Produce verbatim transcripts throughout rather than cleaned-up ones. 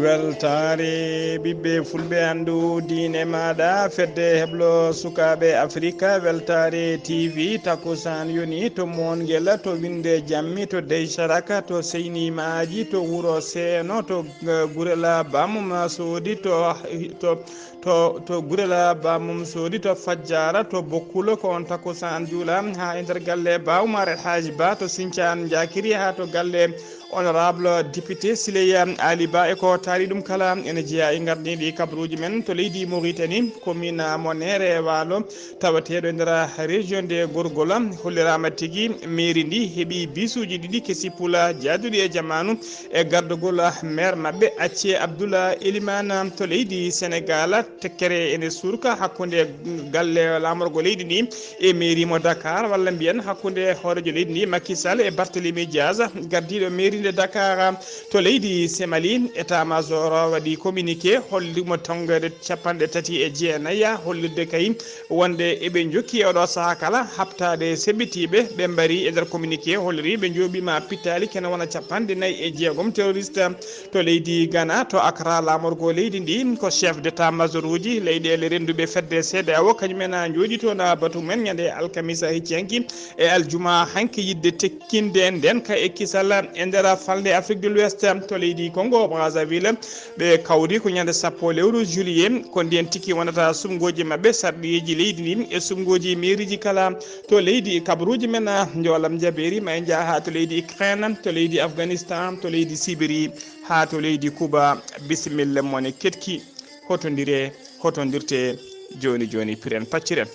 Weltaare ɓiɓɓe fulɓe, anndu diine maaɗa, fedde heblo sukaaɓe Afrika, weltaare T V, takusaan yoni to Moongel, to Winnde Jammi, to Dey Sarak, to Seyni Maaji, to Wuro Seeno, to, eh, Gurela Bamum Soodi, to, to, to, to Gurela Bamum Soodi, to Fajjaara, to Bokkulo, ko on takusaan juula haa e nder galle Ba Umar El Haaji Ba, to Sincaan Njaakiri, haa to galle Honorable député Siley Ali Ba. E ko taari ɗum kala ene jeyaa e ngardiiɗi kabaruuji men to leydi Mauritanie, commune mo Neere e Waalo, tawateeɗo e nder région de Gorgol. Holliraama tigi mairie ndi heɓi bisuuji ɗiɗi kesi pula jaaduɗi e jamaanu e gardagol maire maɓɓe Acce Abdoulaye Elimane to leydi Sénégal. Tekkere ene surka hakkunde galle laamorgo leydi ndi e mairie mo Dakar, walla mbiyen hakkunde hooreejo leydi ndi Macky Sall e Barthélémy Diaz, gardiiɗo mairie nde Dakar to leydi Semali. État-major waɗi communiqué hollimo tonngeede capanɗe tati e jeenayi, hollirde kay wonde eɓe njokki e oɗo sahaa kala haɓtaade seɓɓitiiɓe. Ɓe mbari e nder communiqué holliri ɓe njooɓiima pittaali kene wona capanɗe nayi e jeegom terroriste to leydi Ghana, to Accra. Laamorgo leydi ndi ko chef d'état-major uji leyɗeele rennduɓe fedde C D A O, kañum en a njooɗi toon batu men ñande alkamisa hecci hanki e aljuma hanki, yiɗde tekkinde ndeenka e kisal e nder falnde Afrique de l'Ouest to leydi Congo Brazzaville. Ɓe kawri ko ñande sappo lewru juillet, ko ndeen tigi wonata suɓngooji maɓɓe sarɗiyeeji leydi ndi e suɓngooji mairieji kala to leydi. Kabaruuji men, njoolam jabeeri, ma en njaha haa to leydi Ukraine, to leydi Afghanistan, to leydi Sibiri, haa to leydi Cuba. Bisimilla mon e ketki, hotondire, hotondirte, jooni jooni piren pacciren.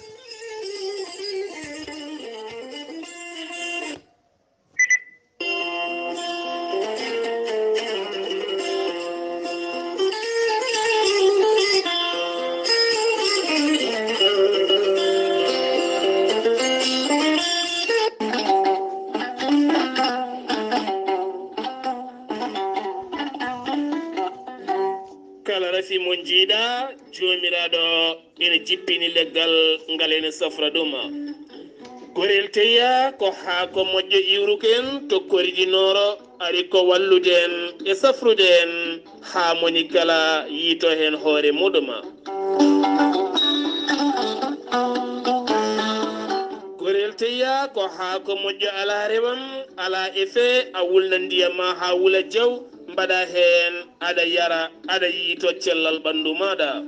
Kala rafi mo njiiɗa, Joomiraaɗo ina jippini leggal ngal, ina safra ɗum. Gorel teyya ko haako moƴƴo iwruko en to Koridi Nooro, ari ko wallude en e safrude en haa moni kala yiito heen hoore muɗum. Gorel teyya ko haako moƴƴo, alaa rewam, alaa effet, a wulna ndiyam ma haa wula jaw, mbaɗa heen, aɗa yara, aɗa yiito cellal ɓanndu maaɗa.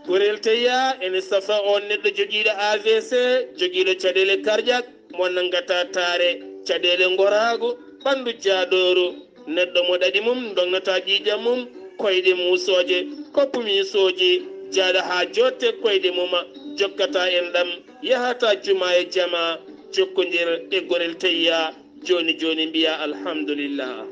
Gorel teyya ene safra on neɗɗo jogiiɗo A V C, jogiiɗo caɗeele cardiaque, mo nanngata taare, caɗeele ngoraagu, ɓanndu jaadooru, neɗɗo mo ɗaɗi mum ndognataa ƴiiƴam mum, koyɗe muusooje, koppu miisooji, jaaɗa haa jooɗte koyɗe mum, jokkata enɗam, yahata juma e jama, jokkondir e Gorel Teyya. Jooni jooni mbiya alhamdulillah.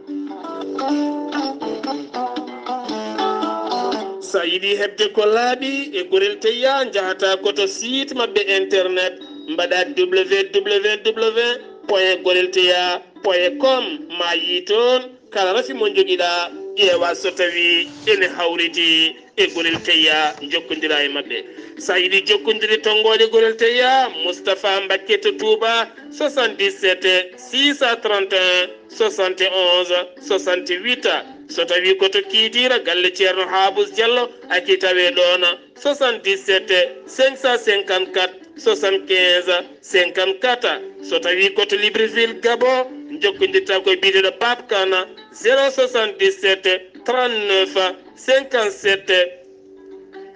So a yiɗi heɓde ko laaɓi e Gorel Teyya, njahata ko to site maɓɓe internet, mbaɗa W W W point gorel teyya point com, ma yii toon kala rafi mo njogiɗa, ƴeewa so tawi ene hawriti e Gorel Teyya, jokkondira e maɓɓe. So a yiɗi jokkondirde tonngoode Gorel Teyya, Moustapha Mbacké to Touba, soixante-dix-sept six cent trente et un soixante et onze soixante-huit. So tawi ko to Kidira, galle Ceerno Habous Diallo, aki tawe ɗoon, soixante-dix-sept cinq cent cinquante-quatre soixante-quinze cinquante-quatre. So tawi ko to Libreville, Gabon, jokkondirta ko e biyeteeɗo Pape Kane, zéro soixante-dix-sept trente-neuf cinquante-sept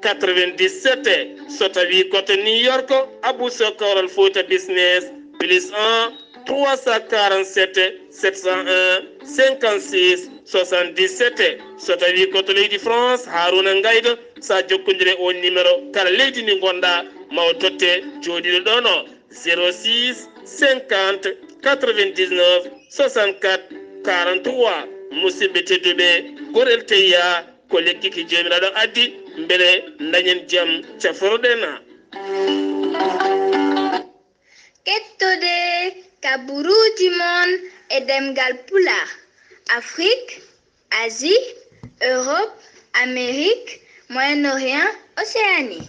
quatre-vingt-dix-sept. So tawi ko to New York, Abou Sokor Al Fouta Business, plus un trois cent quarante-sept sept cent un cinquante-six soixante-dix-sept. So tawi ko to leydi France, Harouna Ngaïdo, sa jokkondire on numéro, kala leydi ndi ngonɗa, ma o totte jooɗiiɗo ɗoon o, zéro six cinquante quatre-vingt-dix-neuf soixante-quatre quarante-trois. Musidɓe tedduɓe, Gorel Teyya ko lekki ki Joomiraaɗo addi, mbele dañen jam, caforoɗen. Kettode kaburuuji mon e ɗemngal Pulaar, Afrik, Asie, Europe, Amérique, Moyen-Orient, Océanie.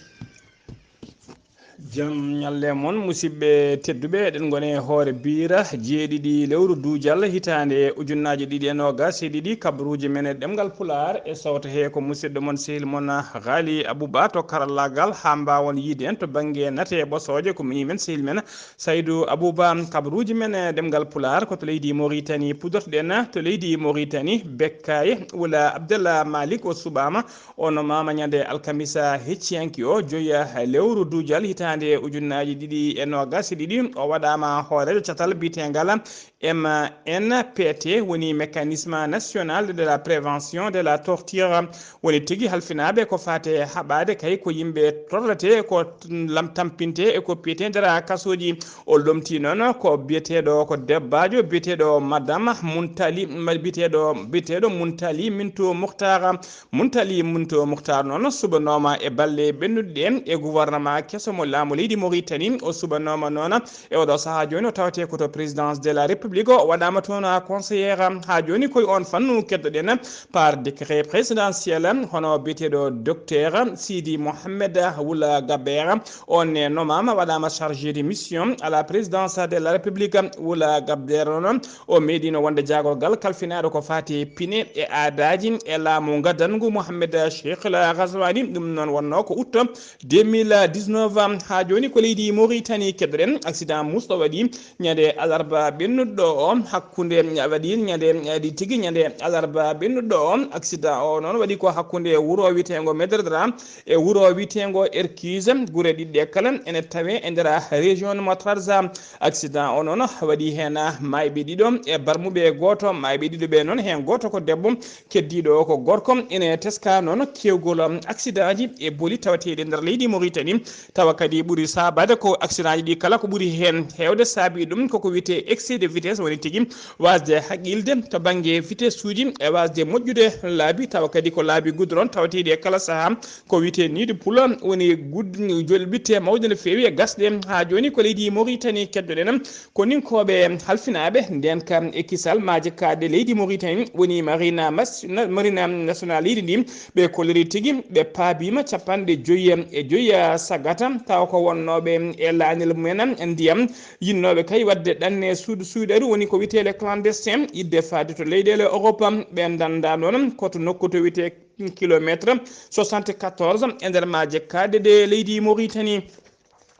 Jam ñalle mon, musidɓe tedduɓe, eɗen ngoni e hoore biira jeeɗiɗi lewru duujal hitaande ujunnaaji ɗiɗi e noogas e ɗiɗi, kabaruuji men e ɗemngal Pulaar e sawto he ko musidɗo mon, sehil mon, Ghali Abouba to karallaagal, haa mbaawon yiide en to bannge nate e ɓosooje, ko miñi men, sehil men, Saydu Abouba. Kabaruuji men e ɗemngal Pulaar ko to leydi Mauritanie pudortoɗen, to leydi Mauritanie, Bekkay, Wula Abdallah Malik o suɓaama, o nomaama ñande alkamisa hecciyanki o, joya lewru duujal hitaande ujunnaaji ɗiɗi e noogas e ɗiɗi. O waɗaama hooreejo catal biyetengal M N P T, woni Mécanisme National de la Prévention de la Torture, woni tigi halfinaaɓe ko faate haɓaade kay ko yimɓe torrete, ko lam tampinte e ko piyete nder kasooji. O lomti noon ko biyeteeɗo ko debbaajo biyeteeɗo Madame Muntali, ma-, biyeteeɗo, biyeteeɗo Muntali Mintu Mukhtar. Muntali Mintu Mukhtar noon subanooma e balle ɓennuɗe ɗe e gouvernement keso mo laamu leydi Mauritanie. O subanooma noon e oɗo sahaa jooni o tawate ko to présidence de la République, o waɗaama toon conseillère. Haa jooni koye on fannu keddoɗen par décret présidentiel, hono biyeteeɗo docteur Sidi Mohamed Wula Gaber, on ne nomaama, waɗaama chargé de mission à la présidence de la République. Wula Gaber noon, o meeɗino wonde jaagorgal kalfinaaɗo ko faati e pine e aadaaji e laamu gadanngu Mohamed Cheikh El Ghazouani. Ɗum noon wonnoo ko août deux mille dix-neuf. Haa jooni ko leydi Mauritanie keddoɗen. Accident musɗo waɗi ñande alarba ɓennuɗo o, hakkunde, waɗi ñande, waɗi tigi ñande alarba ɓennuɗo o. Accident o noon waɗi ko hakkunde wuro wiyeteengo Medredra e wuro wiyeteengo Erkise. Gure ɗiɗɗe kala ene tawe e nder région Matarza. Accident o noon waɗi heen maayɓe ɗiɗo e barmuɓe gooto. Maayɓe ɗiɗo ɓe noon, heen gooto ko debbo, keddiiɗo o ko gorko. Ene teska noon kewgol accident ji e boli tawateeɗi nder leydi Mauritanie. Tawa kadi ɓuri saabaade ko accident ji ɗi kala ko ɓuri heen heewde saabi ɗum koko wiyetee excès de vitesse, woni tigi wasde haqilde to bannge vitesse uji e wasde moƴƴude laabi, tawa kadi ko laabi goudron tawateeɗi e kala sahaa ko wiyetee nid de poule, woni gud-, jolɓitte mawɗe no feewi e gasɗe. Haa jooni ko leydi Mauritanie keddoɗen, koninkooɓe halfinaaɓe ndeenka e kisal maaje kaaɗɗe leydi Mauritanie, woni marina mas-, na-, marina national leydi ndi, ɓe kolliri tigi, ɓe paabiima capanɗe joyi e joyi sagata, tawa ko wonnooɓe e laanel mumen ndiyam, yinnooɓe kay waɗde ɗanne suudu suuɗeru, woni ko wiyetee les clandestins, yiɗde faade to leyɗeele Europe. Ɓe ndannda noon ko to nokku to wiyetee kilometre soixante-quatorze e nder maaje kaaɗɗe ɗe leydi Mauritanie.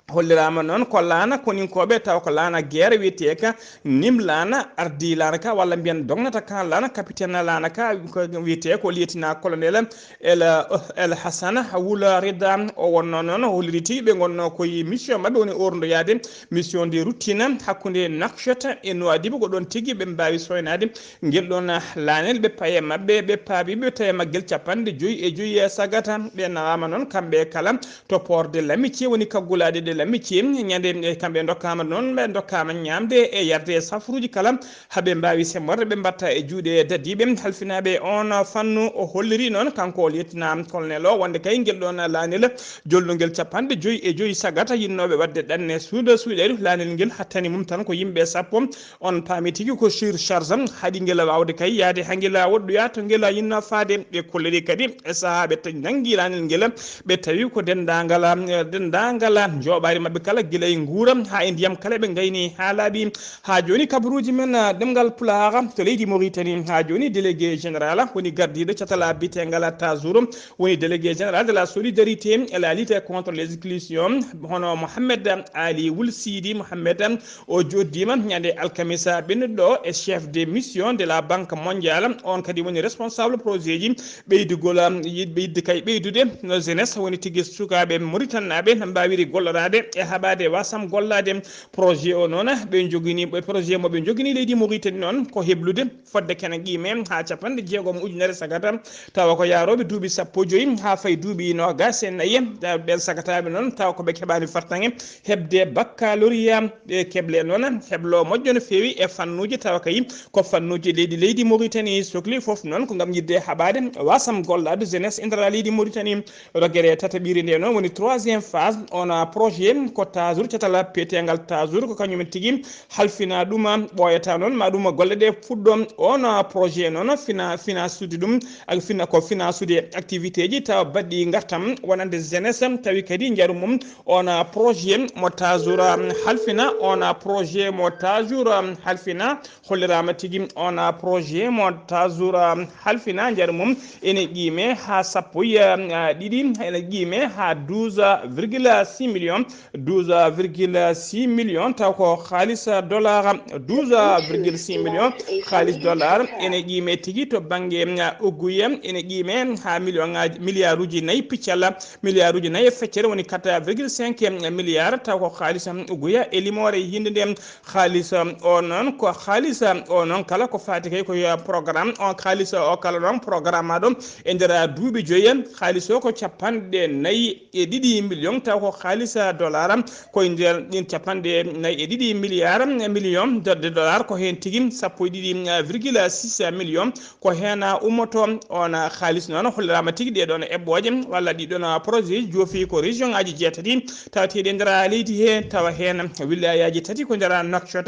Holliraama noon ko laana koninkooɓe, tawa ko laana guerre wiyeteeka Nim laana, ardii laana ka, walla mbiyen dognata ka laana, capitaine laana ka, ko wiyetee ko lieutenant colonel El, El Hassana Wula Rida. O wonnoo noon, o holliri tigi ɓe ngonnoo ko e mission maɓɓe woni orndoyaade, mission ndi ruttina hakkunde Nouakchott e Nouadhibou, ko ɗoon tigi ɓe mbaawi soynaade ngel ɗoon laanel, ɓe paye maɓɓe, ɓe paabi, ɓe tawi maggel capanɗe joyi e joyi e sagata. Ɓe nawaama noon kamɓe kala to port de l'amitié, woni kaggulaaɗe de l'amitié. Ñande, e, kamɓe ndokkaama noon, ɓe ndokkaama ñaamde e yarde e safuruuji kala, haa ɓe mbaawi semmorde, ɓe mbatta e juuɗe dadiiɓe. Halfinaaɓe on fannu, o holliri noon, kanko o lieutenant colonel o, wonde kay ngel ɗoon laanel jolnungel capanɗe joyi e joyi sagata, yinnooɓe waɗde ɗanne suuda suuɗeeru laanel ngel, hattani mum tan ko yimɓe sappo. On paami tigi ko surcharge haɗi ngel waawde kay yahde haa ngel woɗɗoya to ngel yinnoo faade. Ɓe kolliri kadi e sahaa ɓe ta-, nanngi laanel ngel, ɓe tawi ko denndaangal, eh, denndaangal njooɓaari maɓɓe kala, gila e nguura haa e ndiyam kala ɓe ngayni haa laaɓi. Haa jooni kabaruuji men, eh, ɗemngal Pulaar to leydi Mauritanie. Haa jooni délégué général woni gardiiɗo catal biyetengal Tazour, woni délégué général de la solidarité et la lutte contre les exclusions, hono Mohamed Ali Wul Sidi Mohamed, o joddiima ñande alkamisa ɓennuɗo e chef de mission de la Banque mondiale. On kadi woni responsable projet ji ɓeydugol, yiɗ-, ɓeydi kay ɓeydude no jeunesse, woni tigi sukaaɓe Mauritanaaɓe no mbaawiri golloraade e haɓaade wasam gollaade. Projet o noon ɓe njogini, ɓe projet mo ɓe njogini leydi Mauritanie noon ko heblude fodde kene qime haa capanɗe jeegom ujunere sagata, tawa ko yaarooɓe duuɓi sappo joyi haa fayi duuɓi noogas e nayi. Ɓeen sagataaɓe noon, tawa ko ɓe keɓaani fartaŋŋe heɓde baccalauréat. Ɓe keble noon heblo moƴƴo no feewi e fannuuji, tawa kay ko fannuuji leydi, leydi Mauritanie sokli fof noon ko ngam yiɗde haɓaade wasam gollaade jeunesse e nder leydi Mauritanie. Rogere tataɓiri nde noon woni troisième phase on projet ko Tasur, catal peetengal Tasur, ko kañum en tigi halfina ɗum, ɓooyata noon ma ɗum golle ɗe puɗɗo. On projet noon fina, fina suude ɗum, ak fina, ko fina suude activité ji tawa baɗɗi ngartam wonande jeunesse, tawi kadi njaru mum on projet mo Tasur halfina, on projet mo Tasur halfina, holliraama tigi on projet mo Tasur halfina, njaru mum ene qiime haa sappo e ɗiɗi, ene qiime haa douze virgule six millions, douze virgule six millions, taw ko haalis dollar, douze virgule six millions haalis dollar ene qiime tigi to bannge, uh, Oguya, ene qiime haa million ngaaji, milliard uji nayi piccalla, milliard uji nayi e feccere, woni quatre virgule cinq milliards, taw ko haalis, um, Oguya e limoore yinde nde. Haalis, um, o noon ko haalis, um, o noon kala ko faati kay ko yo programme, on haalis o kala noon programme ma ɗum e nder duuɓi joyi, haalis o ko capanɗe nayi e ɗiɗi million, taw ko haalis dollar, ko e nder ɗin capanɗe nayi e ɗiɗi milliard, million de, de dollar, ko heen tigi sappo e ɗiɗi virgule six million, ko heen ummoto on haalis noon. Holliraama tigi ɗee ɗoon eɓɓooje walla ɗii ɗoon projet joofi ko région ngaaji jeetati tawateeɗi e nder leydi he, tawa heen willayaaji tati ko nder Nouakchott,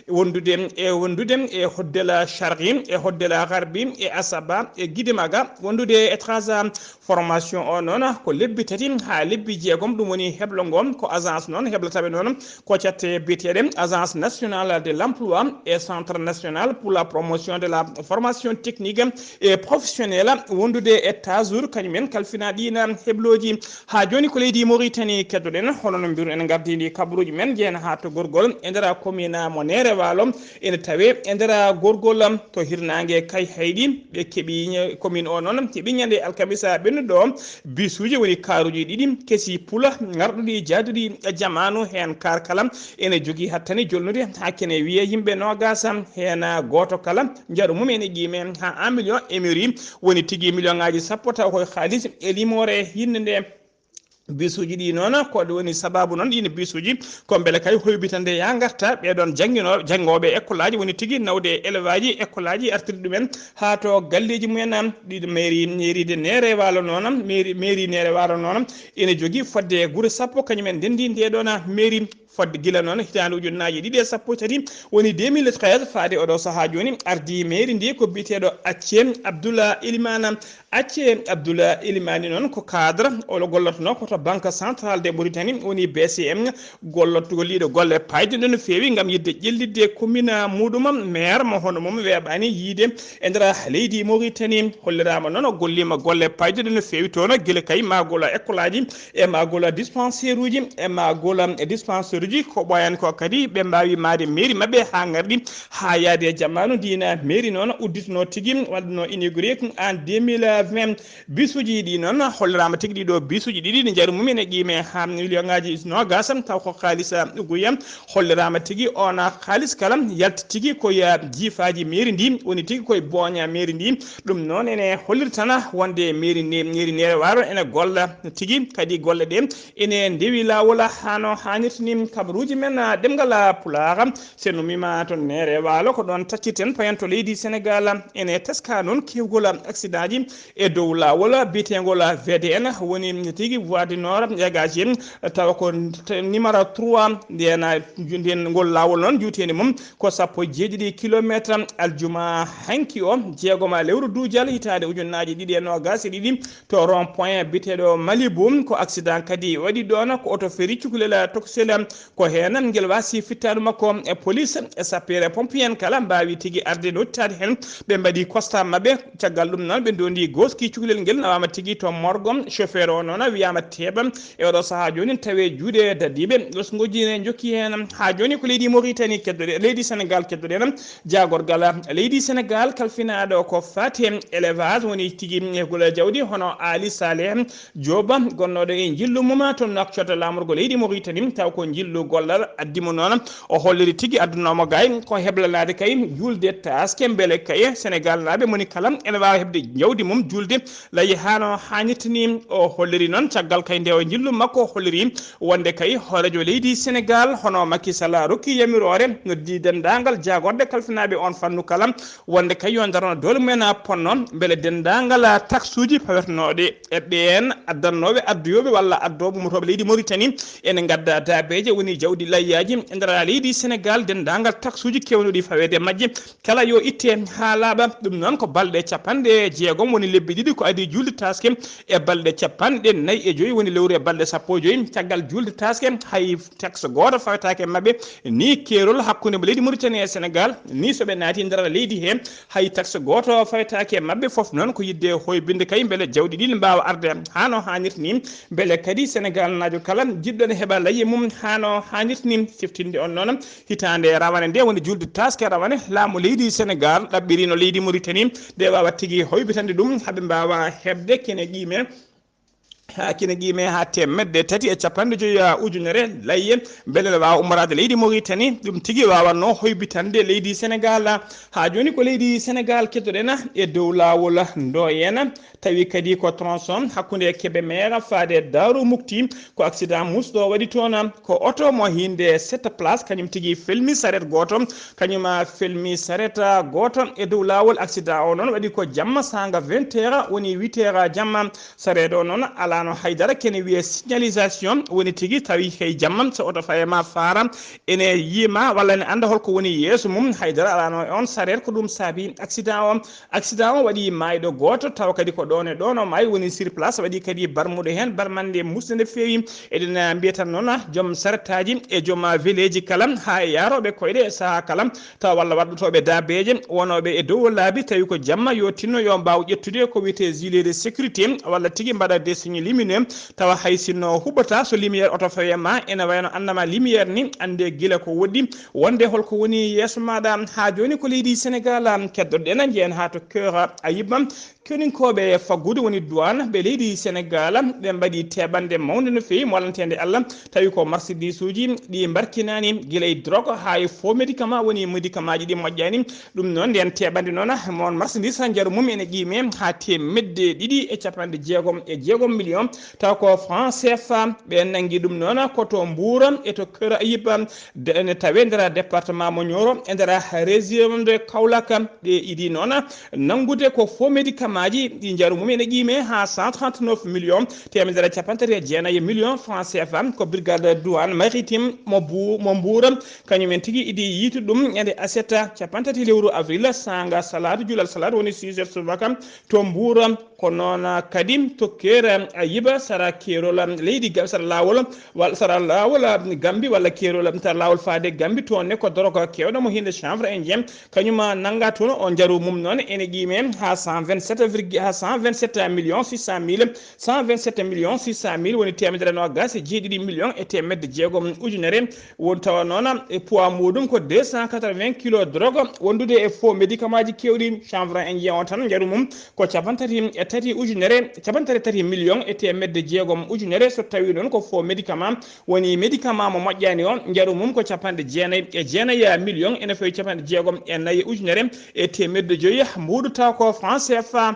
wondude e, wondude e Hoddela Sharqi, e Hoddela Gharbi, e Asaba, e Gidemaga, wondude e Trasa. Formation o noon ko lebbi tati haa lebbi jeegom, ɗum woni heblo ngo, ko agence noon heblata ɓe noon, ko catte biyeteeɗe Agence Nationale de l'Emploi et Centre National pour la Promotion de la Formation Technique et Professionnelle, wondude e Tasur, kañum en kalfina ɗiin heblooji. Haa jooni ko leydi Mauritanie keddoɗen, hono no mbiruɗen, ngardiindi kabaruuji men jeena haa to gorgol e nder commune mo Neere Waalo, ene tawe e nder gorgol to hirnaange Kayhayɗi. Ɓe keɓi ñe-, commune o noon heɓi ñande alkamisa ɓennuɗo o bisuuji, woni kaaruuji ɗiɗi kesi pula, ngarɗuɗi jaaduɗi jamaanu. Heen kaar kala ene jogii hattani jolnude haa kene wiye yimɓe noogaas, heen gooto kala njaru mum ene qiime haa un million. Emiri woni tigi million ngaaji sappo, taw koye haalis e limoore yinde nde. Bisuuji ɗi noon, ko ɗum woni sababu noon ɗiin bisuuji, ko mbele kay hoybitande yaa ngarta ɓee ɗoon jannginooɓe, janngooɓe ekkolaaji, woni tigi nawde e élève aji ekkolaaji, artirde ɗumen haa to galleeji mumen. Ɗi mairie, mairie de Neere Waalo noon, mairie, mairie Neere Waalo noon ene jogii fodde gure sappo, kañum en ndenndi ndee ɗoon mairie. Fodde gila noon hitaande ujunnaaji ɗiɗi e sappo e tati, woni deux mille treize, faade oɗo sahaa jooni, ardii mairie ndi ko biyeteeɗo Acce Abdoulaye Elimane. Acce Abdoulaye Elimane noon ko cadre, o gollotonoo ko to Banque Centrale de Mauritanie, woni B C M, gollot-, golliiɗo golle paayɗe no feewi ngam yiɗde ƴellitde commune muuɗum, maire mo hono mum weeɓaani yiyde e nder leydi Mauritanie. Holliraama noon o golliima golle paayɗe no feewi toon, gila kay mahgol ekkolaaji, e mahgol dispensaire uji, e mahgol dispensaire uji, ko ɓooyan ko kadi ɓe mbaawi mahde mairie maɓɓe haa ngarɗi haa yaade e jamaanu. Ndiin mairie noon udditunoo tigi, waɗnoo inauguré en deux mille vingt. Bisuuji ɗi noon holliraama tigi, ɗiɗo bisuuji ɗiɗi, ɗi njaru mum ene qiime haa million ngaaji noogaas, taw ko haalis Oguya. Holliraama tigi on haalis kala yalti tigi ko e jiifaaji mairie ndi, woni tigi ko e booña mairie ndi. Ɗum noon ene holliri tan wonde mairie ndi, mairie Neere Waalo ene golla tigi, kadi golle ɗe ene ndewi laawol haa no haanirta ni. Kabaruuji men, ah, ɗemngal, ah, Pulaar, so en ummiima to Neere Waalo, ko ɗoon taccirten payanto leydi Senegaal. Ene teska noon keewgol accident ji e dow laawol biyeteengol V D N, woni tigi voie du nord dégagé, tawa ko t-, numéro trois, nden, nden ngol laawol noon juuteendi mum ko sappo e jeeɗiɗi kilometre. Aljuma hanki o, jeegoma lewru duujal hitaande ujunnaaji ɗiɗi e noogaas e ɗiɗi, to rond point biyeteeɗo Malibu, ko accident kadi waɗi ɗoon, ko oto feri cukalel tokosel, ko heen ngel waasi fittaandu makko. E police e sapeur pompier en kala mbaawi tigi arde nottitaade heen. Ɓe mbaɗi constat maɓɓe. Caggal ɗum noon, ɓe ndondi gooski cukalel ngel, nawaama tigi to morgue. Chauffeur o noon wiyaama teeba. E oɗo sahaa jooni tawe juuɗe dadiiɓe. Losngoji ne njokki heen. Haa jooni ko leydi Mauritanie keddoɗen, leydi Senegaal keddoɗen. Jaagorgal leydi Senegaal kalfinaaɗo ko faati e élevage, woni tigi e gula jawdi, hono Ali Saleh Joba, gonnooɗo e njillu mum to Nouakchott, laamorgo leydi Mauritanie, taw ko njillu Lu gollal addi mo noon, o holliri tigi, addunooma gay ko heblanaade kay juulde taaske, mbele kay Senegal naaɓe moni kala ene waawa heɓde jawdi mum juulde layi haa no haanirta ni. O holliri noon caggal kay nde o njillu makko, o holliri wonde kay hooreejo leydi Senegal hono Macky Sall rokki yamiroore, noddi denndaangal jaagorɗe kalfinaaɓe on fannu kala, wonde kay yo ndarano doole mumen ponno, mbele denndaangal taksuuji pawetenooɗe e ɓeen addannooɓe, adduyooɓe walla addooɓe ummotooɓe leydi Mauritanie ene ngadda daabeeje, woni jawdi layyaaji e nder leydi Senegal, denndaangal taksuuji keewnuɗi faweede e majje kala yo itte haa laaɓa. Ɗum noon ko balɗe capanɗe jeegom, woni lebbi ɗiɗi ko adii juulde taaske, e balɗe capanɗe nayi e joyi, woni lewru e balɗe sappo e joyi caggal juulde taaske, hay taxe gooto fawetaake e maɓɓe. Ni keerol hakkunde mo leydi Mauritanie e Senegal, ni so ɓe naati nder leydi he, hay taxe gooto fawetaake e maɓɓe. Fof noon ko yiɗde hoybinde kay mbele jawɗi ɗin mbaawa arde haa no haanirta ni, mbele kadi Senegal naajo kala jiɗɗo ne heɓa layye mum haa no haanirta ni. Siftinde on noon, hitaande rawane nde woni juulde taaske rawane, laamu leydi Senegal ɗaɓɓirino leydi Mauritanie nde waawa tigi hoybitande ɗum, haa ɓe mbaawa heɓde kene qiime, haa kene qiime haa teemedde tati e capanɗe joyi ujunere layye, mbele ne waawa ummoraade leydi Mauritanie, ɗum tigi waawanno hoybitande leydi Senegal. Haa jooni ko leydi Senegal keddoɗen e dow laawol Ndoyen, tawi kadi ko tronçon hakkunde Kébémer faade Daaru Mukti, ko accident musɗo waɗi toon. Ko oto mo hiinde sept place, kañum tigi felmi saret gooto, kañum, ah, felmi saret, ah, gooto e dow laawol. Accident o noon waɗi ko jamma saanga vingt heures, woni huit heures jamma. Saret o noon alaano haydara kene wiyee signalisation, woni tigi tawi kay jamma so oto faye ma faara, ene yiima walla ene annda holko woni yeeso mum, haydara alaano e on saret. Ko ɗum saabi accident o. Accident o waɗi maayɗo gooto, tawa kadi ko ɗoon e ɗoon o maayi, woni sur place, waɗi kadi barmuɗo heen, barmande musde nde feewi. Eɗen, ah, mbiya tan noon, ah, joom saretaji e joom, ah, veleeji kala, haa e yaarooɓe koyɗe e sahaa kala, tawa walla waɗɗotooɓe daabeeje, wonooɓe e dow laabi, tawi ko jamma yo tinno, yo mbaaw ƴettude ko wiyetee gilet de sécurité, walla tigi mbaɗa des signes lumineux, tawa hay sinno huɓɓata, so lumière oto fawe ma, ene wayno annama lumière ni, annde gila ko woɗɗi, wonde holko woni yeeso maaɗa. Haa jooni ko leydi Senegal keddoɗen, njeyen haa to Kër Ayib. Koninkooɓe faggudu woni douane ɓe leydi Senegal, ɓe mbaɗi teɓanɗe mawnde no feewi, mo walanteende Allah, tawi ko marchandise uji ɗi mbarkinaani, gila e drogue haa e faux médicament, woni médicament ji ɗi moƴƴaani. Ɗum noon, nden teɓanɗe noon, mon marchandise njaru mum ene qiime haa teemedde ɗiɗi e capanɗe jeegom e jeegom million, taw ko franc C F A. Ɓe nanngi ɗum noon ko to Mbuur e to Kër Ayib, de-, ene tawe nder département mo Nioro, e nder région de Kaolack. Ɓe idi noon nanngude ko faux médicament ji, ɗi njaru mum ene qiime haa cent trente-neuf millions, teemedere capanɗe tati e jeenayi millions francs C F A. Ko brigade douane maritime mo Bu-, mo Mbuur, kañum en tigi idi yiitu ɗum ñande aset capanɗe tati lewru avril, saanga salaatu, julal salaatu woni six heures subaka to Mbuur. Ko noon kadi to Kër Ayib, sara keerol leydi Ga-, sara laawol, walla sara laawol Gambi, walla keerol, sara laawol faade Gambi, toon ne ko doroka keewɗo mo hinde chanvre indien, kañum nannga toon. O njaru mum noon ene qiime haa cent vingt-sept virgule, haa cent vingt-sept millions six cent mille, cent vingt-sept millions six cent mille, woni teemedere noogaas e jeeɗiɗi million e teemedde jeegom ujunere. Won tawa noon e poids muɗum ko deux cent quatre-vingts kilos drogue, wondude e faux médicament ji keewɗi. Chanvre indien o tan njaru mum ko capanɗe tati e tati ujunere, capanɗe tati e tati million e teemedde jeegom ujunere. So tawi noon ko faux médicament, woni médicament mo moƴƴaani o, njaru mum ko capanɗe jeenayi e jeenayi million, ene fawi capanɗe jeegom e nayi ujunere e teemedde joyi, mbuuɗu taw ko franc C F A.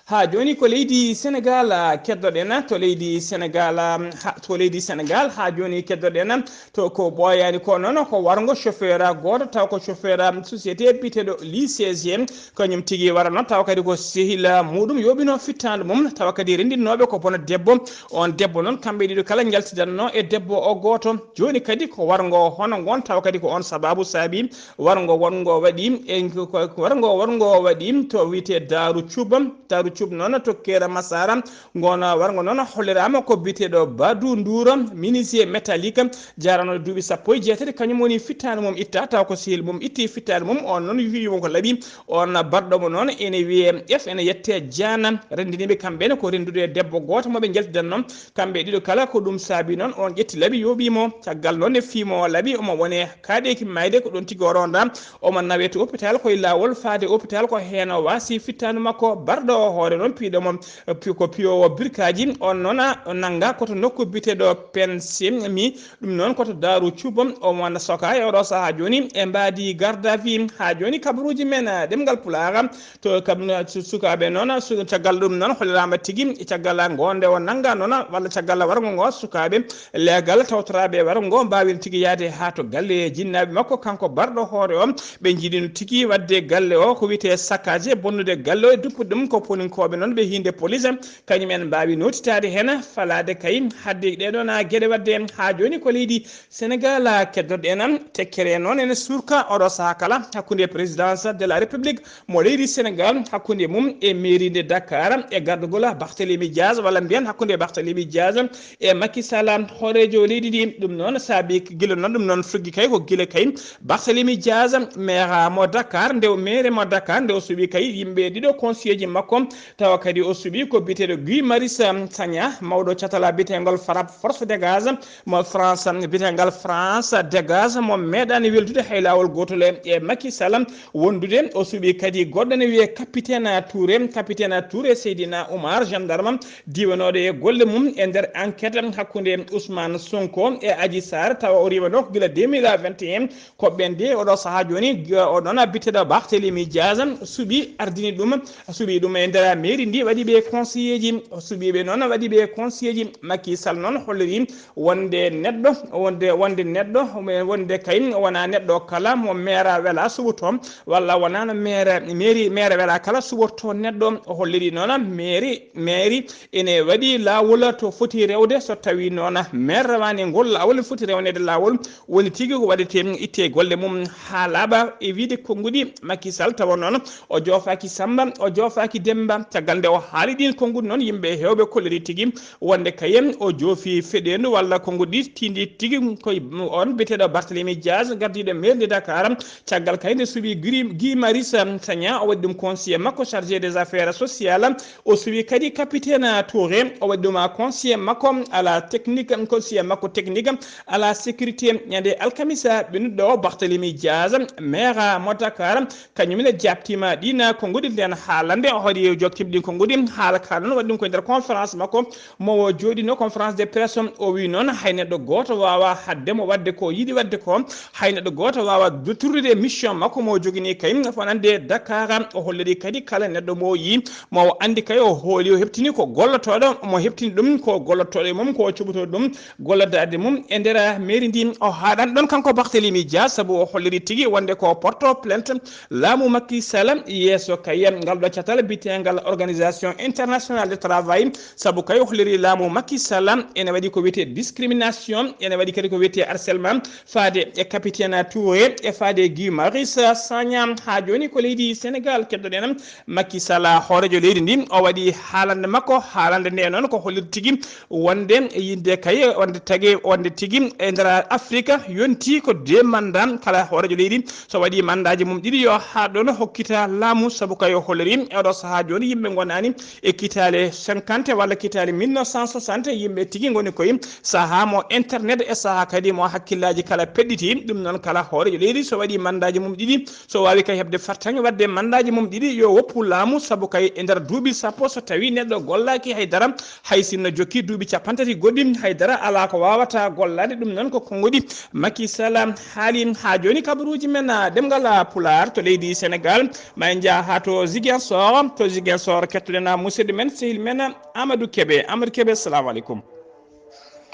Haa jooni ko leydi Senegal, ah, keddoɗen, to leydi Senegal, ah, ha, to leydi Senegal, haa jooni keddoɗen, to ko ɓooyaani ko noon, ko warngo chauffeur gooto, taw ko chauffeur, ah, société biyeteeɗo Ly C G, kañum tigi warano, taw kadi ko sehil, ah, muɗum yooɓino fittaandu mum, taw kadi renndinooɓe ko bono debbo. On debbo noon, kamɓe ɗiɗo kala njaltidanno e debbo o gooto. Jooni kadi ko warngo hono ngon, taw kadi ko on sababu saabi warngo wongo waɗi, e ko, ko warngo, warngo waɗi to wiyetee Daaru Cuuba. Daaru Cuuba noon to Kër Masara. Ngon warngo noon holliraama ko biyeteeɗo Badu Nduur, menuisier métallique, jaarano duuɓi sappo e jeetati, kañum woni fittaandu mum itta, taw ko sehil mum itti fittaandu mum. On noon wiyi mo ko laaɓi, on barɗo mo noon ene wiyee F, ene yettee Jaana, renndiniiɓe kamɓe ne ko renndude e debbo gooto mo ɓe njaltidanno. Kamɓe ɗiɗo kala ko ɗum saabi noon, on ƴetti laaɓi yooɓii mo. Caggal noon nde fii mo laaɓi, omo wone kaaɗeeki maayde, ko ɗoon tigi o ronda. Omo nawee to hôpital, ko e laawol faade hôpital, ko heen o waasi fittaandu makko. Barɗo o Hoore noon piiɗo mo, pi-, ko piyowo birkaaji, on noon a nannga ko to nokku biyeteeɗo Pensi mi, ɗum noon ko to Daaru Cuubo, o wona soka e oɗo sahaa jooni e mbaadi garde à vue. Haa jooni kabaruuji men, a, ɗemngal Pulaar, to kam, su-, sukaaɓe noon, su-, caggal ɗum noon holliraama tigi, caggal ngonde o nannga noon, walla caggal wargo ngo sukaaɓe leegal tawtoraaɓe wargo ngo mbaawino tigi yahde haa to galle jinnaaɓe makko, kanko barɗo hoore o. Ɓe njiɗino tigi waɗde galle o ko wiyetee saccagé, bonnude galle o e duppude ɗum ko poninkooɓe noon ɓe hiinde police. Kañum en mbaawi nootitaade heen, falaade kay hadde ɗee ɗoon geɗe waɗde haa jooni ko leydi Senegaal. Keddoɗen tekkere noon ene surka oɗo sahaa kala hakkunde Présidence de la République mo leydi Senegaal, hakkunde mum e mairie de Dakar e gardagol Barthélémy Diaz, walla mbiyen hakkunde Barthélémy Diaz e Macky Sall, hooreejo leydi ndi. Ɗum noon saabi gila noon, ɗum noon fuggi kay ko gila kay Barthélémy Diaz, maire mo Dakar, nde o maire mo Dakar, nde o suɓi kay yimɓe ɗiɗo conseiller ji makko, tawa kadi o suɓi ko biyeteeɗo Guy Marius Sagna, mawɗo catala biyeteengol FRAPP, Force Dégage, mo France, biyeteegal France Dégage, mo meeɗaani weldude hay laawol gootol e, e Macky Sall. Wondude o suɓi kadi goɗɗo ne wiyee Capitaine Touré, Capitaine Touré Seydina Oumar, gendarme, diwanooɗo e golle mum e nder enquête hakkunde Ousmane Sonko e Adji Sarr, tawa o riiwanoo ko gila deux mille vingt et un. Ko ɓen de oɗo sahaa jooni, oɗon biyeteeɗo Barthélémy Diaz suɓi, ardini ɗum, suɓi ɗum e nder mairie ndi, waɗi ɓe conseiller ji, suɓi ɓe noon, waɗi ɓe conseiller ji. Macky Sall noon holliri wonde neɗɗo, wonde, wonde neɗɗo, wonde kay wona neɗɗo kala mo maire wela suɓoto, walla wonano maire, mairie, maire wela kala suɓoto neɗɗo. O holliri noon mairie, mairie ene waɗi laawol to foti rewde, so tawi noon maire rewaani ngol laawol, foti rewnede laawol, woni tigi ko waɗete itte golle mum haa laaɓa e wiide konnguɗi Macky Sall, tawa noon o joofaaki Samba, o joofaaki Demba. Caggal nde o haali ɗin konnguɗi noon, yimɓe heewɓe kolliri tigi wonde kayen o joofi feɗeendu walla konnguɗi tindi tigi koye on biyeteeɗo Barthélémy Diaz, gardiiɗo maire de Dakar. Caggal kay nde suɓi Guy, Guy Marius Sagna, o waɗi ɗum conseiller makko chargé des affaires sociales. O suɓi kadi Capitaine Touré, o waɗi ɗum conseiller makko à la technique, conseiller makko technique à la sécurité. Ñande alkamisa ɓennuɗo o, Barthélémy Diaz, maire mo Dakar, kañum ne jaabtiima ɗin konnguɗi, nden haalande o hoɗi jokkiima ɗin konnguɗi, haala ka noon waɗi ɗum ko e nder conférence makko mo o jooɗino, conférence de presse, o wi noon hay neɗɗo gooto waawa haɗde mo waɗde ko yiɗi waɗde ko, hay neɗɗo gooto waawa duttude mission makko mo o jogini kay, wonande Dakar. O holliri kadi kala neɗɗo mo o yii, mo o anndi kay, o hooli, o heɓtini ko gollotooɗo, mo heɓtini ɗum ko gollotooɗo e mum, ko o cuɓotoo ɗum gollodaade mum e nder mairie ndi. O haaɗan ɗon kanko Barthélémy Diaz, sabu o holliri tigi wonde ko porto plainte laamu Macky Sall yeeso kay ngal ɗo catal biyetegal Organisation Internationale de Travail, sabu kay o holliri laamu Macky Sall ene waɗi ko wiyetee discrimination, ene waɗi kadi ko wiyetee harcèlement, faade e Capitaine Touré e faade e Guy Marius Sagna. Haa jooni ko leydi Senegaal keddoɗen. Macky Sall, hooreejo leydi ndi, o waɗi haalande makko, haalande nde noon ko hollirde tigi wonde yimɓe kay, wonde tagi, wonde tigi e nder Afrique yonti ko deux mandat. Kala hooreejo leydi so waɗi mandaaji mum ɗiɗi yo haaɗ ɗoon hokkita laamu, sabu kay o holliri e oɗo sahaa jooni yimɓe ngonaani e kitaale cinquante walla kitaale mille neuf cent soixante, yimɓe tigi ngoni koye sahaa mo internet e sahaa kadi mo hakkillaaji kala peɗɗiti. Ɗum noon kala hooreejo leydi so waɗi mandaaji mum ɗiɗi, so waawi kay heɓde fartaŋŋe waɗde mandaaji mum ɗiɗi, yo woppu laamu, sabu kay e nder duuɓi sappo so tawii neɗɗo gollaaki hay dara, hay sinno jokki duuɓi cappanɗe tati goɗɗi, hay dara alaa ko waawata gollaade. Ɗum noon ko konnguɗi Macky Sall haali. Haa jooni kabaruuji men, a, ɗemngal, a, Pulaar to leydi Senegaal, ma en njah haa to Ziguinchor, to Ziguinchor kettoɗen, a, musidɗo men, sehil men, Amadou Kébé. Amadou Kébé, assalamu aleykum.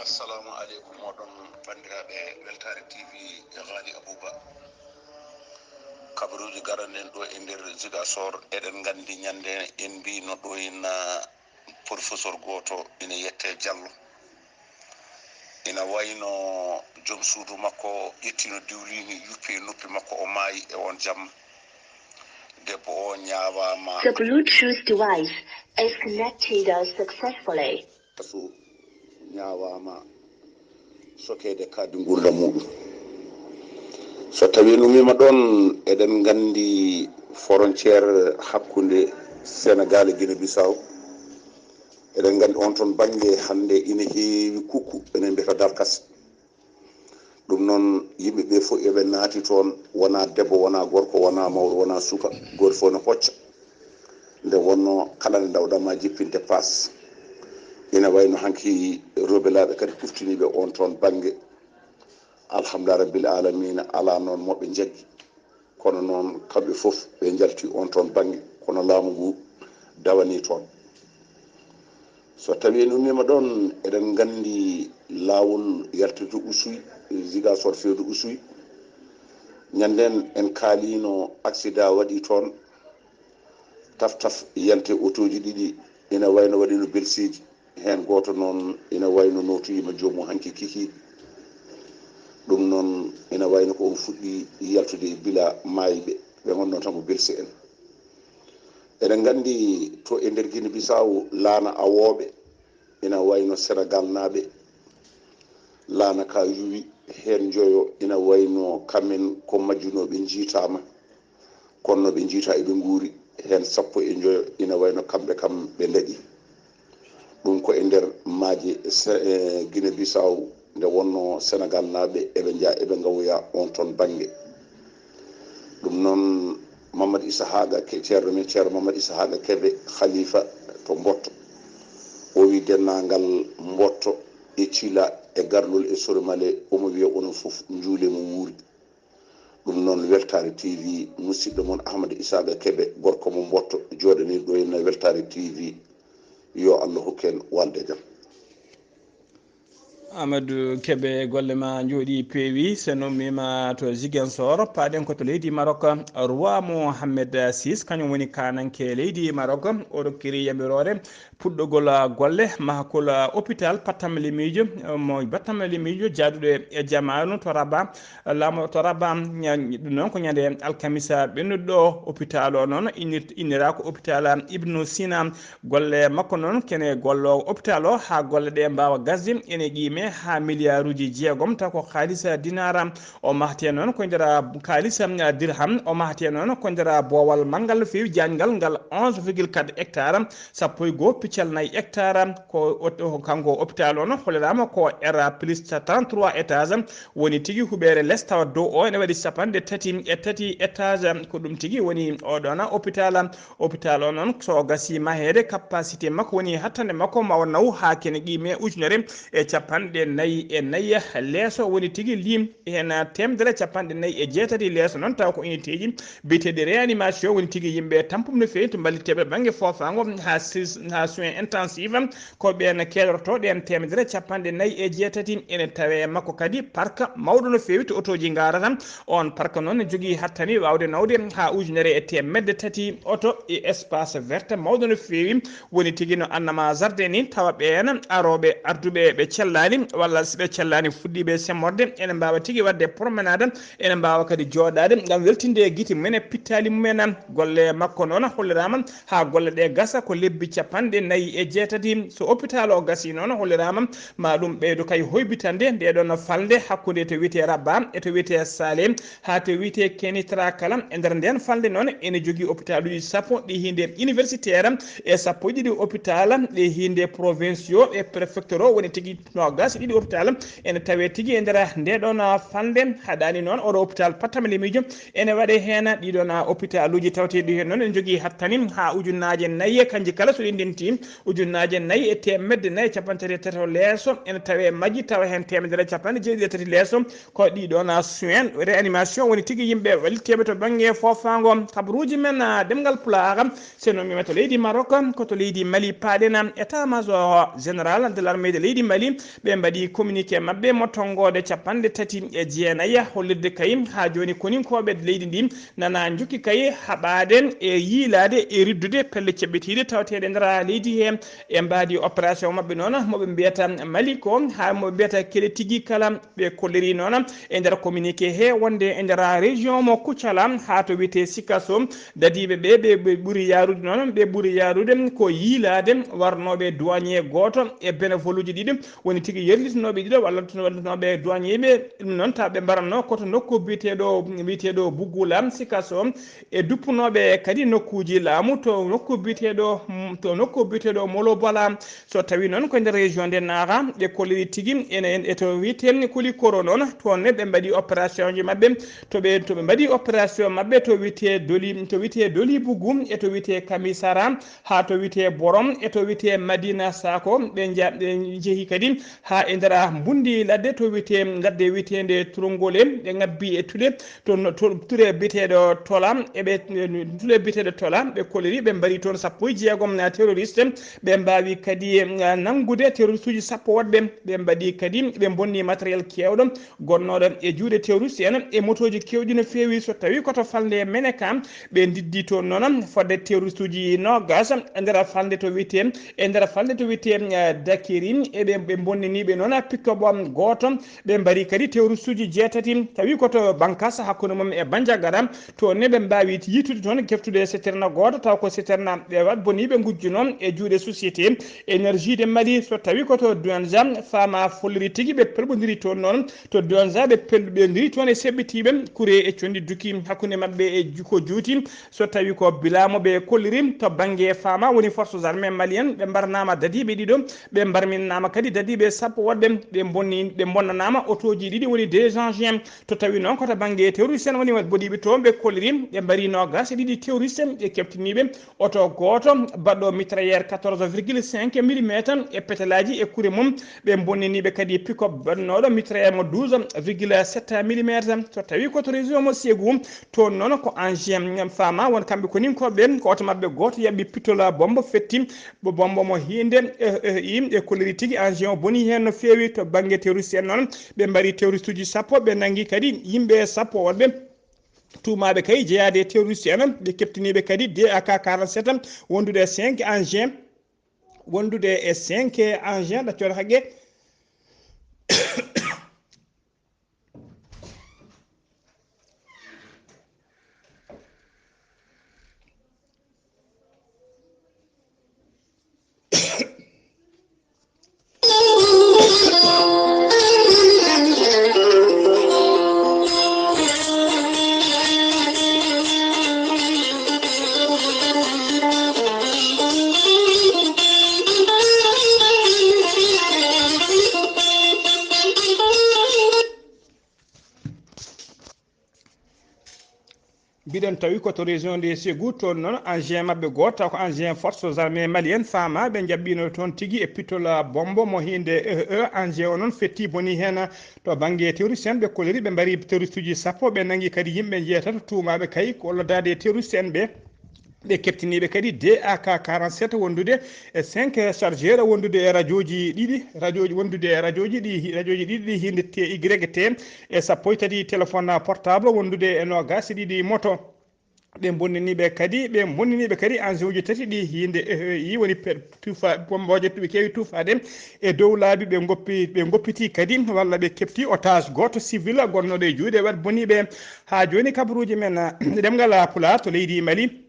Assalamu aleykum, oɗon banndiraaɓe Weltaare T V e Ghali Abouba. Kabaruuji garanɗen ɗo e nder Ziguinchor, eɗen nganndi ñande en mbiino ɗo ina professeur gooto ina yette Diallo. Ina wayno joom suudu makko ƴettino diwliini, yuppi e noppi makko, o maayi e on jamma. Debbo o ñaawaama. The Bluetooth device is connected successfully. Tasu ñaawaama sokeede kadi nguurndam muuɗum. So tawii en ummiima ɗoon, eɗen nganndi frontière hakkunde Senegaal e Guinée Bissau. Eɗen nganndi oon toon bannge hannde ina heewi kukku, enen mbiyata darkase. Ɗum noon, yimɓe ɓe fof eɓe naati toon, wonaa debbo, wonaa gorko, wonaa mawɗo, wonaa suka, gooto fof ne hocca. Nde wonno kala nde ndawɗa ma jippinde paas, ina wayno hanki rewɓe laaɓe kadi kuftiniiɓe on toon bannge. Alhamdulillah rabbil alamina, alaa noon moɓe njaggi, kono noon kamɓe fof ɓe njalti on toon bannge, kono laamu ngu dawani toon. So tawi en ummiima ɗoon, eɗen nganndi laawol yaltirde Usuy, Ziguinchor fewde Usuy. Ñanden en kaaliino accident waɗi toon, taf taf yante otooji ɗiɗi, ina wayno waɗino belseeji. Heen gooto noon ina wayno nootoyiima joomum hanki kiki. Ɗum noon ina wayno ko on fuɗɗi yaltude e bila maayɓe, ɓe ngonnoo tan ko belse en. Eɗen nganndi to e nder Gine Bisaaw laana awooɓe ina wayno Senegal naaɓe, laana ka yuwi heen njoyo ina wayno kamen ko majjunooɓe njiitaama, kono no ɓe njiita eɓe nguuri heen sappo e njoyo ina wayno kamɓe kam ɓe ndaɗi. Ɗum ko e nder maaje Se- eh, Gine Bisaaw nde wonno Senegal naaɓe eɓe nja eɓe ngawya on toon bannge. Ɗum noon Mamadou Isahaaga Ke- ceerno men ceerno Mamadou Isahaaga Kebe, khalifa to Mbotto, o wi denndaangal Mbotto e Cila e Garlol e Soromale, omo wiya onon fof njuule mo wuuri. Ɗum noon Weltaare T V, musidɗo mon Ahmadu Isaaga Kebe, gorko mo Mbotto, jooɗaniiɗo en Weltaare T V. Yo Allah hokku en walde jam. Amadou Kebe, golle ma njooɗi peewi. So noon mima to Ziguinchor, paaɗen ko to leydi Maroc. Roi Mohamed six, kañum woni kaananke leydi Maroc, o rokkiri yamiroore puɗɗogol golle mahkol hôpital pattamlimiijo mo battamlimiijo jaaduɗo e jamaanu to Rabat. Laamu to Rabat, ña- ɗum noon ko ñande alkamisa ɓennuɗo ɗo. Hôpital o noon innir- innira ko hôpital Ibnu Sina. Golle makko noon kene gollo hôpital o haa golle ɗe mbaawa gasde ene qiime haa miliyaaruuji jeegom, taw ko haalisa dinaara. O mahte noon ko nder haalisa dirham, o mahte noon ko nder boowal manngal no feewi, jaañngal ngal onze virgule quatre hectare, sappo e goo piccal nayi hectare. Ko o- kanko hôpital o noon holliraama ko R plus trente-trois étage woni tigi, huɓeere les tawa dow o ene waɗi capanɗe tati e tati étage. Ko ɗum tigi woni oɗona hôpital. Hôpital o noon so o gasi maheede, capacité makko woni hattande makko ma o naw haa kene qiime ujunere e capanɗe nayi e nayi. Leeso woni tigi lim heen teemedere capanɗe nayi e jeetati. Leeso noon taw ko unité ji biyeteeɗi réanimation woni tigi yimɓe tampum no feewi to mballiteeɓe bannge foofaango haa sis- haa soin intensif. Ko ɓeen keedortoo ɗeen teemedere capanɗe nayi e jeetati. Ene tawee e makko kadi park mawɗo no feewi to otooji ngarata. Oon park noon ne jogii hattani waawde nawde haa ujunere e teemedde tati oto e espace verte mawɗo no feewi. Woni tigi no annama jardin ni, tawa ɓeen arooɓe arduɓe ɓe cellaani walla si ɓe cellaani fuɗɗiiɓe semmorde ene mbaawa tigi waɗde promenade, ene mbaawa kadi jooɗaade ngam weltinde gite mum en e pittaali mum en. Golle makko noon holliraama haa golle ɗe gasa ko lebbi capanɗe nayi e jeetati. So hôpital o gasii noon holliraama ma ɗum ɓeydo kay hoybitande nde ɗon falnde hakkunde to wiyetee Rabat e to wiyetee Salé haa to wiyetee Kenitra kala. E nder ndeen falnde noon ene jogii hôpitaluuji sappo ɗi hiinde universitaire e sappo e ɗiɗi hôpital ɗi hiinde provinciaux e préfectoraux, woni tigi noogas e ɗiɗi hôpital ene tawee tigi e nder nde ɗon falnde. Haɗaani noon oɗo hôpital pattamlimiijo ene waɗe heen. Ɗiɗon hôpitaluuji tawteeɗi heen noon ene njogii hattani haa ujunnaaje nayi, kanji kala so ɗi ndenti ujunnaaje nayi e teemedde nayi e capanɗe tati e tati leeso ene tawee majji, tawa heen teemedere e capanɗe jeeɗiɗi e tati leeso ko ɗiɗon soin réanimation, woni tigi yimɓe walliteeɓe to bannge foofaango. Kabaruuji men, ah, ɗemngal Pulaar, so noon mima to leydi Maroc, ko to leydi Mali paaɗen. État major général de l'armée de leydi Mali, ɓe mbaɗi communiqué maɓɓe mo tonngoode capanɗe tati e jeenayi, hollirde kay haa jooni koninkooɓe leydi ndi nana njokki kay haɓaade e yiilaade e riddude pelle ceɓɓitiiɗe tawteeɗe nder leydi he. E mbaadi opération maɓɓe noon, mo ɓe mbiyata Mali ko haa mo ɓe mbiyata kele tigi kala. Ɓe kolliri noon e nder communiqué he wonde e nder région mo Kucala haa to wiyetee Sikaso, dadiiɓe ɓe, ɓe, ɓe ɓuri yaarude noon, ɓe ɓuri yaarude ko yiilaade warnooɓe douanier gooto e bénévole uji ɗiɗi, woni tigi Ɓerlitinooɓe ɗiɗo walla wallitinooɓe duwañeeɓe, ɗum noon taw ɓe mbaranno ko to nokku biyeteeɗo, biyeteeɗo Bugula, Sikaso, e duppunooɓe kadi nokkuuji laamu to nokku biyeteeɗo, to nokku biyeteeɗo Molobala. So tawii noon ko e nder région de Nara, ɓe kolliri tigi ene, en, e to wiyetee Kulikoro noon, toon ne ɓe mbaɗi opération ji maɓɓe, to ɓe, to ɓe mbaɗi opération maɓɓe to wiyetee Doli, to wiyetee Doli Bugu e to wiyetee Kamisara, haa to wiyetee Borom e to wiyetee Madina Sako, ɓe nja-, ɓe njehi kadi haa e nder mbundi ladde to wiyetee, ladde wiyeteende Turongole, ɓe ngabbi e tule, to no-, to tule biyeteeɗo Tola, e ɓe, tule biyeteeɗo Tola, ɓe kolliri, ɓe mbari toon sappo e jeegom na terroriste, ɓe mbaawi kadi, eh, nanngude terroriste uji sappo woɗɓe, ɓe mbaɗi kadi, ɓe mbonni matériel keewɗo gonnooɗo e juuɗe terroriste en e motooji keewɗi no feewi. So tawii ko to falnde Meneka, ɓe ndiddi toon noon fodde terroriste uji noogas e nder falnde to wiyetee, e nder falnde to wiyetee, eh, Dakiri, e ɓe, ɓe mbonnini ɓe noon pick-up gooto, ɓe mbari kadi terroriste uji jeetati, tawi ko to Bankas hakkunde mum e Bandiagara, toon ne ɓe mbaawi yiytude toon keftude citerne gooto, taw ko citerne ɓe waɗ boniiɓe ngujjuno e juuɗe société énergie de Mali, so tawi ko to Douentza, faama folliri tigi ɓe pelɓondiri toon noon, to Douentza ɓe pelɓondiri toon e seɓɓitiiɓe kure e conndi duki hakkunde maɓɓe e ju-, ko juuti, so tawi ko bilaamo ɓe kolliri to bannge faama woni forces armées maliennes, ɓe mbarnaama dadiiɓe ɗiɗo, ɓe mbarminnaama kadi dadiiɓe sappo woɗɓe, ɓe mbonni, ɓe mbonnanaama otooji ɗiɗi woni deux engins. To tawi noon ko to bannge terroriste en woni bodiiɓe toon, ɓe kolliri ɓe mbari noogas e ɗiɗi terroriste ɓe keɓtiniiɓe oto gooto baɗɗo mitrailleur quatorze virgule cinq millimetre e petelaaji e kure mum, ɓe mbonniniiɓe kadi pick-up baɗnooɗo mitrailleur mo douze virgule sept millimetre. So tawi ko to région mo Ségou, toon noon ko engin faama won kamɓe koninkooɓe, ko oto maɓɓe gooto yaɓɓi pistol bombo fetti, bo bombo mo hiinde, eh, eh, i, e kolliri tigi engin o boni heen no feewi. To bannge terroriste en noon, ɓe mbari terroriste uji sappo, ɓe nanngi kadi yimɓe sappo woɗɓe tuumaaɓe kay jeyaade e terroriste en, ɓe keɓtiniiɓe kadi D A K quarante-sept wondude e cinq engin, wondude e cinq engin, ɗaccol haqqe. Mbiɗen tawi ko to région de Ségou, toon noon engin maɓɓe gooto, taw ko engin forces armées maliennes, faama ɓe njaɓɓino toon tigi e pistol bombo mo hiinde E E, engin o noon fetti boni heen. To bannge terroriste en, ɓe kolliri, ɓe mbari terroriste uji sappo, ɓe nanngi kadi yimɓe njeetato tuumaaɓe kay ko loddaade e terroriste en ɓe. Ɓe keɓtiniiɓe kadi D A K quarante-sept wondude e cinq chargeur wondude e rajooji ɗiɗi, rajooji wondude e rajooji ɗi, rajooji ɗiɗi ɗi hiinde T Y T e sappo e tati téléphone portable wondude e noogas e ɗiɗi moto. Ɓe bonniniiɓe kadi, ɓe bonniniiɓe kadi engin uji tati ɗi hiinde E E I woni pe-, tufa-, bombooje ɓe keewi tufaade e dow laabi, ɓe ngoppi, ɓe ngoppiti kadi walla ɓe keɓti otage gooto civil gonnooɗo e juuɗe waɗ boniiɓe. Haa jooni kabaruuji men, ɗemngal Pulaar to leydi Mali.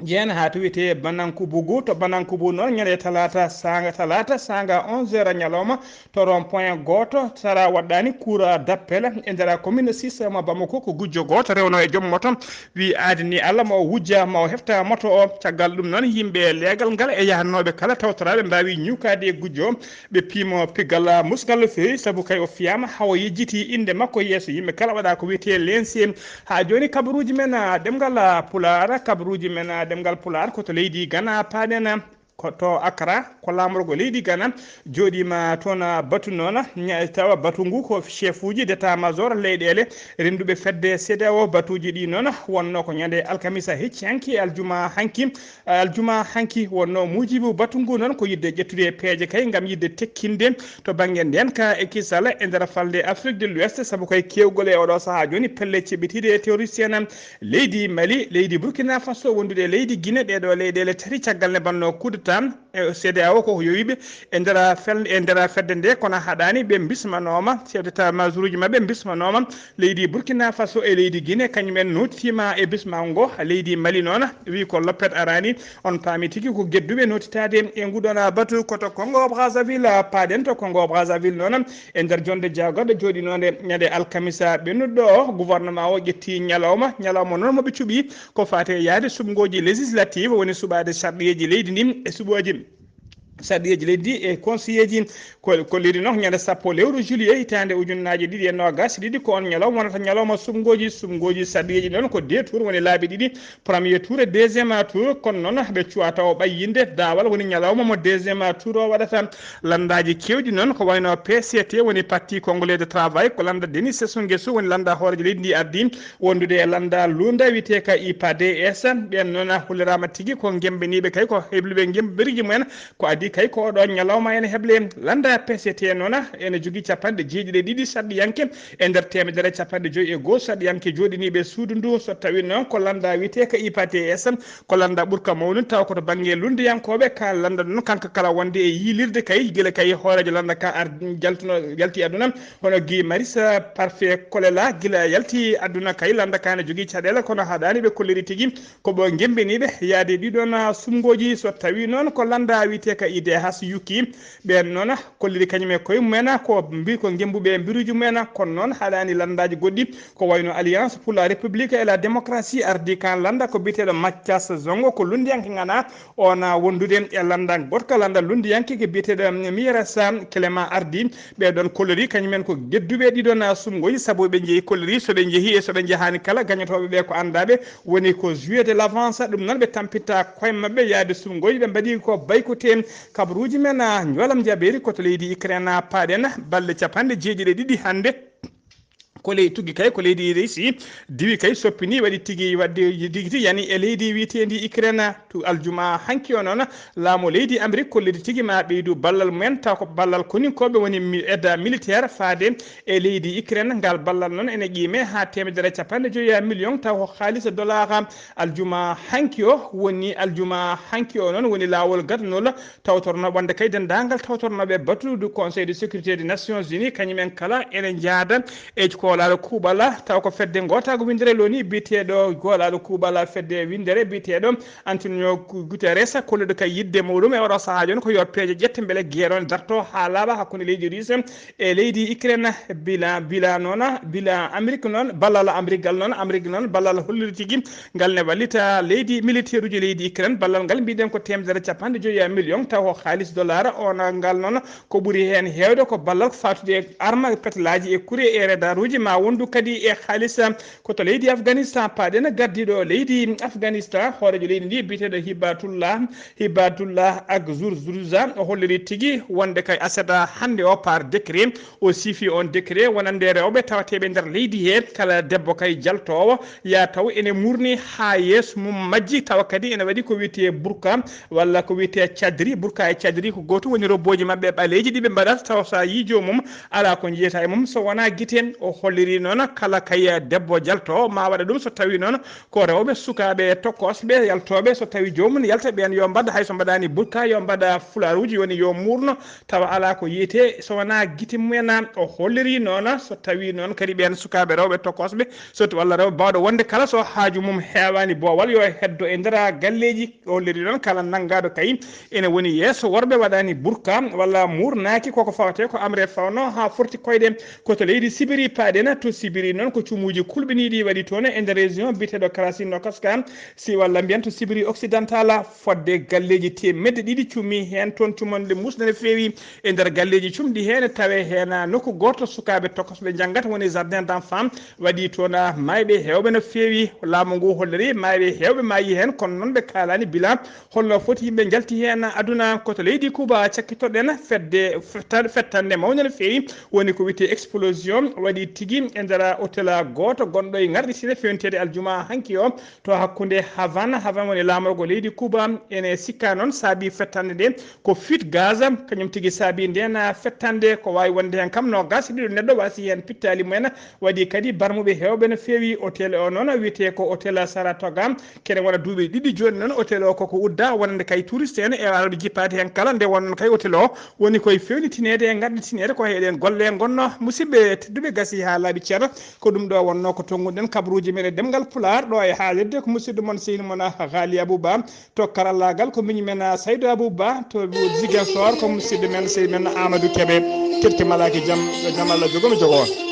Jeen haa to wiyetee Banankubugu. To Banankubugu noon, ñande talaata saanga, talaata saanga onze heures ñalawma, to rond point gooto, sara waɗɗaani cour d'appel e nder commune six mo Bamako, ko gujjo gooto rewno e joom moto, wi aadi ni Allah ma o wujja, ma o hefta moto o. Caggal ɗum noon, yimɓe leegal ngal e yahnooɓe kala tawtoraaɓe mbaawi ñukaade e gujjo, ɓe piimo piggal musgal no feewi, sabu kay o fiyaama haa o yejjiti innde makko yeeso yimɓe kala, waɗa ko wiyetee lense. Haa jooni kabaruuji men, ah, ɗemngal, ah, Pulaar, kabaruuji men, ah, ɗemngal Pulaar ko to leydi Ghana paaɗen, ah, ko to Accra, ko laamorgo leydi Ghana jooɗiima toon, ah, batu noon, ña-, tawa batu ngu ko chef uji d'état-major leyɗeele rennduɓe fedde C E D E A O. Batuuji ɗi noon wonnoo ko ñande alkamisa hecci hanki e aljuma hanki, aljuma hanki wonnoo muujibu batu ngu noon ko yiɗde ƴettude peeje kay ngam yiɗde tekkinde to bannge ndeenka e kisal e nder falnde Afrique de l'Ouest, sabu kay keewgol e oɗo sahaa jooni pelle ceɓɓitiiɗe e terroriste en. Leydi Mali, leydi Burkina Faso, wondude e leydi Guinée, ɗee ɗoo leyɗeele tati caggal nde mbaɗnoo coup d'État, E C D A O ko yowiiɓe e nder fel-, e nder fedde nde, kono haɗaani ɓe bismanooma, chef d'état major uji maɓɓe bismanooma. Leydi Burkina Faso e leydi Guinée kañum en nootitiima e bismaango ngo. Leydi Mali noon wi ko loppet araani. On paami tigi ko gedduɓe nootitaade e nguɗon batu. Ko to Congo Brazzaville paaɗen. To Congo Brazzaville noon, e nder jonde jagorɗe jooɗinoonde ñande alkamisa ɓennuɗo o, gouvernement o ƴetti ñalawma, ñalawma noon mo ɓe cuɓi ko faate yaade suɓngooji législative, woni suɓaade sarɗiyeeji leydi ndin e suɓooji sarɗiyeeji leydi ndi e conseilleeji. Ko, ko leydi noon ñande sappo lewru juillet hitaande ujunnaaji ɗiɗi e noogas e ɗiɗi, ko on ñalawma wonata ñalawma suɓngooji. Suɓngooji sarɗiyeeji noon ko deux tour, woni laabi ɗiɗi, premier tour e deuxième tour. Kono noon ɓe cuwa taw ɓayyinde daawal, woni ñalawma mo deuxième tour o waɗata. Lanndaaji keewɗi noon ko wayno P C T, woni Parti Congolais de Travail, ko lannda Denis Sassou Nguesso woni lannda hooreejo leydi ndi ardi wondude e lannda luunda wiyetee ka I P A D S. Ɓeen noon holliraama tigi ko ngembeniiɓe kay, ko hebluɓe ngembiriji mumen. Ko adii kay ko oɗo ñalawma ene heble. Lannda P C T noon ene jogii capanɗe jeeɗiɗi e ɗiɗi sarɗiyanke e nder teemedere capanɗe joyi e goo sarɗiyanke jooɗiniiɓe suudu ndu. So tawii noon ko lannda wiyetee ka I P A D S, ko lannda ɓurka mawnude taw ko to bannge lunndiyankooɓe ka lannda ɗum, kanko kala wonde e yiilirde kay, gila kay hooreejo lannda ka ar-, jaltuno, yalti aduna, hono Guy Marius Parfait Kolela, gila yalti aduna kay lannda ka ne jogii caɗeele, kono haɗaani ɓe kolliri tigi ko ɓe ngembeniiɓe yaade ɗiɗon suɓngooji. So tawii noon ko lannda wiyetee ka I D H yukki, ɓeen noon kolliri kañum e koye mumen ko mbi-, ko ngembuɓe e mbiruuji mumen, kono noon haɗaani lanndaaji goɗɗi. Ko wayno Alliance pour la République et la Démocratie ardi kan lannda ko biyeteeɗo Mathias Zongo, ko lunndiyanke ngana, o na wondude e lannda goɗka lannda lunndiyanke ko biyeteeɗo Mirasa Clément ardi. Ɓee ɗoon kolliri kañum en ko gedduɓe ɗiɗon suɓngooji, sabu ɓe njehi kolliri, so ɓe njehi e so ɓe njahaani kala, gañotooɓe ɓe ko anndaaɓe, woni ko jouer de l'avance. Ɗum noon ɓe tampitta koye maɓɓe yaade suɓngooji, ɓe mbaɗi ko baykute. Kabaruuji men, a, Njoolam Jabeeri, ko to leydi Ukraine, a, paaɗen. Balɗe capanɗe jeeɗiɗi e ɗiɗi hannde. Ko ley-, tuggi kay ko leydi Russie diwi kay soppini, waɗi tigi, waɗde digiti yani e leydi wiyeteendi Ukraine. To aljuma hanki o noon, laamu leydi Amérique kolliti tigi ma ɓeydu ballal mumen, taw ko ballal koninkooɓe woni mi-, aide militaire faade e leydi Ukraine. Ngal ballal noon ene qiime haa teemedere capanɗe joyi million, taw ko haalis dollar. Aljuma hanki o woni, aljuma hanki o noon woni laawol gadanol tawtornoo wonde kay denndaangal tawtornooɓe batu du Conseil de sécurité des Nations Unies, kañum en kala ene njaada e koolaaɗo kuuɓal, taw ko fedde ngootaago winndere loni biyeteeɗo, koolaaɗo kuuɓal fedde winndere biyeteeɗo Antonio Guterres, kolluɗo kay yiɗde muɗum e oɗo sahaa jooni ko yo peeje ƴette mbele guerre on darto haa laaɓa hakkunde leydi Russe e leydi Ukraine. Bila, bila noon, bila Amérique noon, ballal Amérique gal noon, Amérique noon, ballal holliri tigi ngal ne wallita leydi militaire uji leydi Ukraine. Ballal ngal mbiɗen ko teemedere capanɗe joyi million, taw ko haalis dollar. On ngal noon ko ɓuri heen heewde ko ballal ko faatude e arma, petelaaji e kuri e radar uji, ma wondu kadi e haalis. Ko to leydi Afghanistan paaɗen, gardiiɗo leydi Afghanistan, hooreejo leydi ndi biyeteeɗo Hibatullah, Hibatullah Akhundzurza, o holliri tigi wonde kay aset hannde o par décret, o siifi on décret wonande rewɓe tawateeɓe nder leydi he, kala debbo kay jaltoowo ya taw ene murni haa yeeso mum majji, tawa kadi ene waɗi ko wiyetee burka walla ko wiyetee cadri. Burka e cadri ko gootum woni robbooji maɓɓe ɓaleeji ɗi ɓe mbaɗata, taw so a yii joomum alaa ko njiyata e mum so wonaa gite. O holliri noon kala kay debbo jaltoowo ma waɗa ɗum, so tawii noon ko rewɓe sukaaɓe tokkoosɓe yaltooɓe, so tawii joomum yalta ɓeen yo mbaɗ, hay so mbaɗaani burka yo mbaɗa fularuuji, woni yo muurno tawa alaa ko yiyetee so wonaa gite mumen. O holliri noon so tawii noon kadi ɓeen sukaaɓe rewɓe tokkoosɓe so t-, walla rewɓe baawɗo wonde kala so haaju mum heewaani boowal yo heddo e nder galleeji. O holliri noon kala nanngaaɗo kay ene woni yeeso worɓe waɗaani burka walla muurnaaki, koko fawetee ko amre fawno haa forti koyɗe. Ko to leydi Sibiri paaɗen, to Sibiri noon ko cumuuji kulɓiniiɗi waɗi toon e nder région biyeteeɗo Krasnokotsk, si walla mbiyen to Sibiri occidental, fodde galleeji teemedde ɗiɗi cumi heen toon, cumonde musde no feewi. E nder galleeji cumɗi heen tawe heen nokku gooto sukaaɓe tokosɓe njanngata woni jardin d'enfant waɗi toon maayɓe heewɓe no feewi. Laamu ngu holliri maayɓe heewɓe maayi heen, kono noon ɓe kaalaani bilan holno foti yimɓe njalti heen aduna. Ko to leydi Kuba cakkitoɗen fedde fetta-, fettande mawnde no feewi, woni ko wiyetee explosion waɗi tigi tigi e nder hôtel gooto gonɗo e ngarɗitinde fewniteede aljuma hanki o to hakkunde Havana. Havana woni laamorgo leydi Cuba. Ene sikka noon saabi fettande nde ko fuite gaz, kañum tigi saabi nden fettande. Ko waawi wonde heen kam noogaas e ɗiɗo neɗɗo waasi heen pittaali mumen. Waɗi kadi barmuɓe heewɓe no feewi. Hôtel o noon wiyetee ko hôtel Saratoga. Kene wona duuɓi ɗiɗi jooni noon hôtel o koko udda, wonande kay touriste en e arɓe jippaade heen kala. Nde wonno kay hôtel o woni koye fewnitineede e ngarɗitineede ko heɗen golle ngonno. Musidɓe tedduɓe, gasi haa laaɓi ceerno. Ko ɗum ɗo wonno ko tonnguɗen kabaruuji men e ɗemngal Pulaar ɗo e haalirde ko musidɗo mon sehil mon Haali Abouba. To karallaagal ko miñi men Saydou Abouba, to Ziguinchor ko musidɗo men sehil men Amadou Kébé. Keɗke malaaki jam, yo jam Allah jogo mi jogo on.